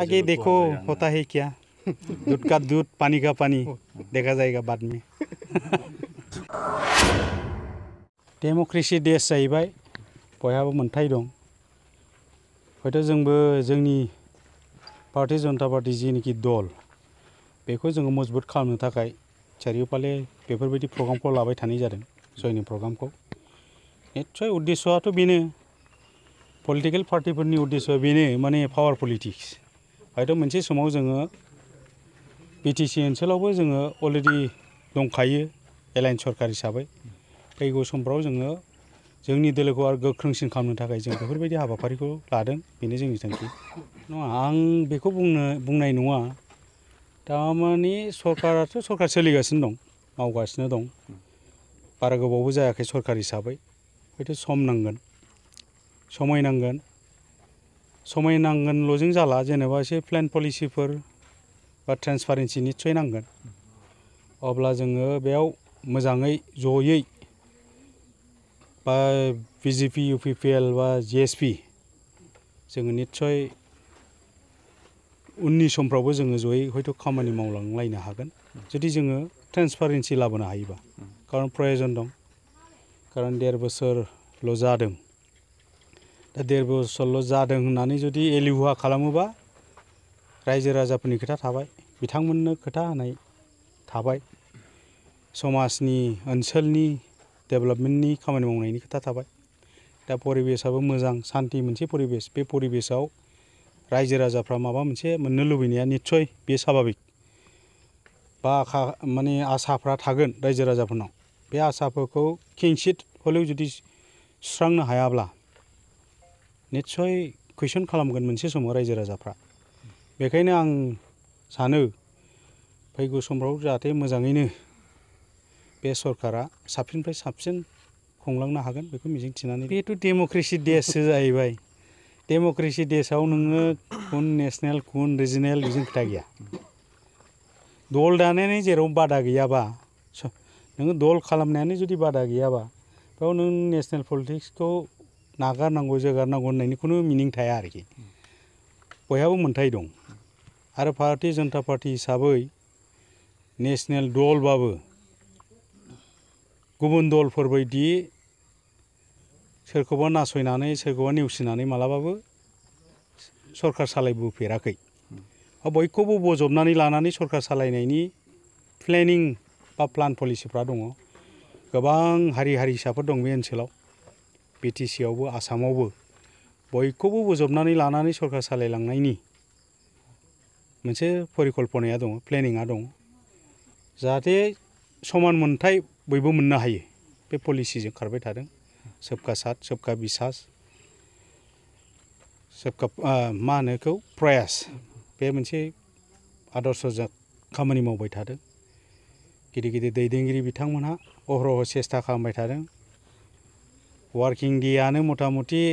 आगे देखो होता है क्या दूध का दूध पानी का पानी देखा जाएगा बाद में डेमोक्रेसि देश जाहैबाय बयहाबो मोनथाय दं हयथ' जोंबो जोंनि भारतीय जनता पार्टी जिनिखि दल बेखौ जोङो मजबुत खालामनो थाखाय चारिय'फाले बेफोरबायदि प्रग्रामखौ लाबाय थानाय जादों जयनिं प्रग्रामखौ निस्सय उद्देश्यआथ' बेनो पलिटिकेल पार्टिफोरनि उद्देश्यआ बेनो माने पावार पलिटिक्स हयथ' मोनसे समाव जोङो बिटिसि ओनसोलावबो जोङो अलरेडि दंखायो एलायन्स सरकार हिसाबै फैगौ समफ्राव जोङो जोंनि दोलोखौ आरो गोख्रोंसिन खालामनो थाखाय जों बेफोरबायदि हाबाफारिखौ लादों बेनो जोंनि थांखि नङा आं बेखौ बुंनाय नङा थारमाने सरकाराथ' सरकार सोलिगासिनो दं मावगासिनो दं बारा गोबावबो जायाखै सरकार हिसाबै हयथ' सम नांगोन समय नांगोनल'जों जाला जेनेबा एसे प्लेन पलिसिफोर बा ट्रेन्सपारेन्सि निस्सय नांगोन अब्ला जोङो बेयाव मोजाङै जयै बा बिजेपि इउपिपिएल बा जिएसपि जोङो निस्सय उननि समफ्रावबो जोङो जयै हयथ' खामानि मावलांलायनो हागोन जुदि जोङो ट्रेन्सपारेन्सि लाबोनो हायोबा खारन प्रयजन दं खारन 1.5 बोसोरल' जादों दा 1.5 बोसोरल' जादों होननानै जुदि एलेहुवा खालामोबा रायजो राजाफोरनि खोथा थाबाय बिथांमोननो खोथा होनाय थाबाय समाजनि ओनसोलनि डेभेलपमेन्टनि खामानि मावनायनि खोथा थाबाय दा परिबेसाबो मोजां शान्ति मोनसे परिबेस बे परिबेसाव रायजो राजाफ्रा माबा मोनसे मोननो लुबैनाया निस्सय बे स्वाभाबिक बा माने आसाफ्रा थागोन रायजो राजाफोरनाव बे आसाफोरखौ किंचित हलेव जुदि सुस्रांनो हायाब्ला निस्सय कुइसन खालामगोन मोनसे समाव रायजो राजाफ्रा बेखायनो आं सानो फैगौ समफ्राव जाहाथे मोजाङैनो बे सरकारा साबसिननिफ्राय साबसिन खुंलांनो हागोन बेखौ मिजिंथिनानै बेथ' डेम'क्रेसि देशसो जाहैबाय डेम'क्रेसि देशआव नोङो कुन नेसनेल कुन रिजनेल बेजों खोथा गैया दल दानायानो जेराव बादा गैयाबा नोङो दल खालामनायानो जुदि बादा गैयाबा बेयाव नों नेसनेल पलिटिक्सखौ नागारनांगौ जोगारनांगौ होननायनि खुनु मिनिं थाया आरोखि बयहाबो मोनथाय दं आरो भारतीय जनता पार्टी हिसाबै नेसनेल दलबाबो गुबुन दलफोरबायदि सोरखौबा नासयनानै सोरखौबा नेवसिनानै मालाबाबो सरकार सालायबोफेराखै बयखौबो बजबनानै लानानै सरकार सालायनायनि प्लेनिं बा प्लान पलिसिफ्रा दङ गोबां हारि हारिसाफोर दं बे ओनसोलाव बिटिसिआवबो आसामावबो बयखौबो बजबनानै लानानै सरकार सालायलांनायनि मोनसे परिकल्पनाया दङ प्लेनिंआ दङ जाहाथे समान मोनथाय बयबो मोननो हायो बे पलिसिजों खारबाय थादों सबका साथ सबका बिसास सबका मा होनो बेखौ प्रयास बे मोनसे आदर्शजों खामानि मावबाय थादों गिदिर गिदिर दैदेनगिरि बिथांमोनहा अहरह सेस्था खालामबाय थादों वार्किं डेआनो मथा मथि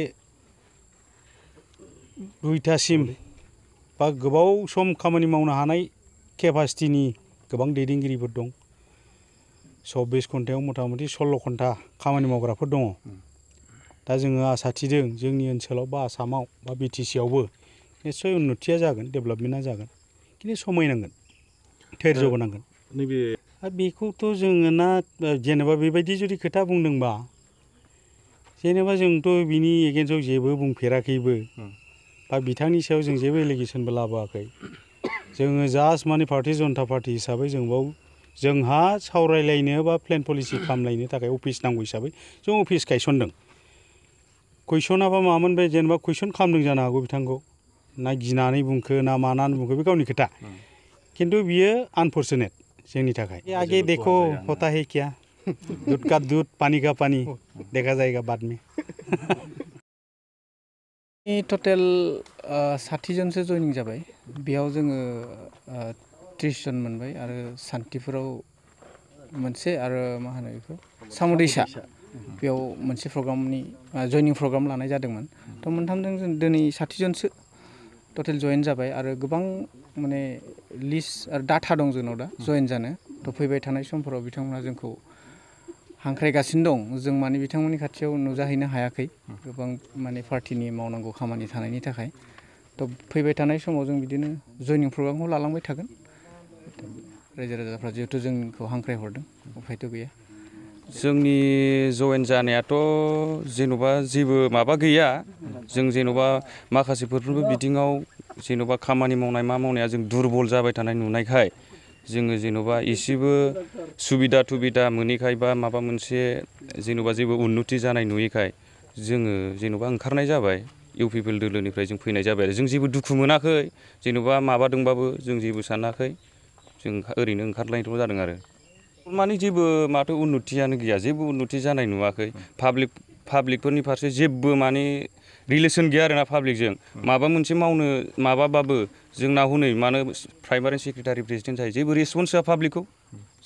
2टासिम बा गोबाव सम खामानि मावनो हानाय केपासिटिनि गोबां दैदेनगिरिफोर दं 24 घन्टायाव मथा मथि 16 घन्टा खामानि मावग्राफोर दङ दा जोङो आसा थिदों जोंनि ओनसोलाव बा आसामाव बा बिटिसिआवबो निस्सय उन्नतिया जागोन डेभेलपमेन्टआ जागोन खिन्थु समय नांगोन धैर्यबो नांगोन नैबे बेखौथ' जोङो ना जेनेबा बेबायदि जुदि खोथा बुंदोंबा जेनेबा जोंथ' बिनि एगेन्स्टआव जेबो बुंफेराखैबो बा बिथांनि सायाव जों जेबो एलिगेसनबो लाबोआखै जोङो जास्ट माने भारतीय जनता पार्टी हिसाबै जों बाव जोंहा सावरायलायनो बा प्लेन पलिसि खालामलायनो थाखाय अफिस नांगौ हिसाबै जों अफिस गायसनदों कुइसनाबा मामोन बे जेनेबा कुइसन खालामदों जानो हागौ बिथांखौ ना गिनानै बुंखो ना मानानै बुंखो बे गावनि खोथा खिन्थु बियो आनफर्चुनेट जोंनि थाखाय आगे देखो होता है क्या दूध का दूध पानी का पानी देखा जाएगा बाद में टटेल 60 जनसो जयनिं जाबाय बेयाव जोङो 30 जन मोनबाय आरो सान्थिफुराव मोनसे आरो मा होनो बेखौ सामुदैसा बेयाव मोनसे प्रग्रामनि जयनिं प्रग्राम लानाय जादोंमोन थ' मोनथामजों जों दिनै 60 जनसो टटेल जयेन जाबाय आरो गोबां माने लिस्ट आरो डाटा दं जोंनाव दा जयेन जानो थ' फैबाय थानाय समफोराव बिथांमोना जोंखौ हांख्रायगासिनो दं जों माने बिथांमोननि खाथियाव नुजाहैनो हायाखै गोबां माने पार्टिनि मावनांगौ खामानि थानायनि थाखाय थ' फैबाय थानाय समाव जों बिदिनो जयनिं प्रग्रामखौ लालांबाय थागोन रायजो राजाफ्रा जिहेथु जोंखौ हांख्रायहरदों उफायथ' गैया। जोंनि जयेन जानायाथ' जेन'बा जेबो माबा गैया जों जेन'बा माखासेफोरबो बिथिङाव जेन'बा खामानि मावनाय मा मावनाया जों दुरबल जाबाय थानाय नुनायखाय जोङो जेन'बा एसेबो सुबिदा थुबिदा मोनैखाय बा माबा मोनसे जेन'बा जेबो उन्नति जानाय नुयैखाय जोङो जेन'बा ओंखारनाय जाबाय इउपिपिएल दोलोनिफ्राय जों फैनाय जाबाय आरो जों जेबो दुखु मोनाखै जेन'बा माबादोंबाबो जों जेबो सानाखै जों ओरैनो ओंखारलायनायल' जादों आरो माने जेबो माथो उन्नतियानो गैया जेबो उन्नति जानाय नुवाखै पाब्लिकफोरनि फारसे जेबो माने रिलेसन गैया आरोना पाब्लिकजों माबा मोनसे मावनो माबाबाबो जोंना हनै मानो प्राइमारि सेक्रेटारि प्रेसिडेन्ट जायो जेबो रेसपन्स होआ पाब्लिकखौ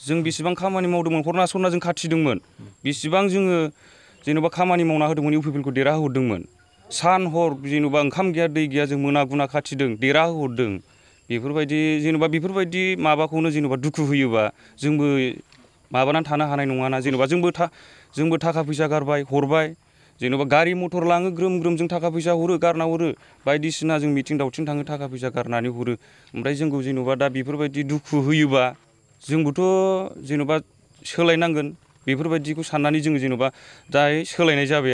जों बेसेबां खामानि मावदोंमोन हरना सरना जों खाथिदोंमोन बेसेबां जोङो जेन'बा खामानि मावना होदोंमोन इउपिपिएलखौ देरहाहोहरदोंमोन सान हर जेन'बा ओंखाम गैया दै गैया जों मोना गुना खाथिदों देरहाहोहरदों बेफोरबायदि जेन'बा बेफोरबायदि माबाखौनो जेन'बा दुखु होयोबा जोंबो माबानानै थानो हानाय नङाना जेन'बा जोंबो थाखा फैसा गारबाय हरबाय जेन'बा गारि मथर लाङो ग्रोम ग्रोम जों थाखा फैसा हरो गारना हरो बायदिसिना जों मिथिं दावथिं थाङो थाखा फैसा गारनानै हरो ओमफ्राय जोंखौ जेन'बा दा बेफोरबायदि दुखु होयोबा जोंबोथ' जेन'बा सोलायनांगोन बेफोरबायदिखौ साननानै जोङो जेन'बा दायो सोलायनाय जाबाय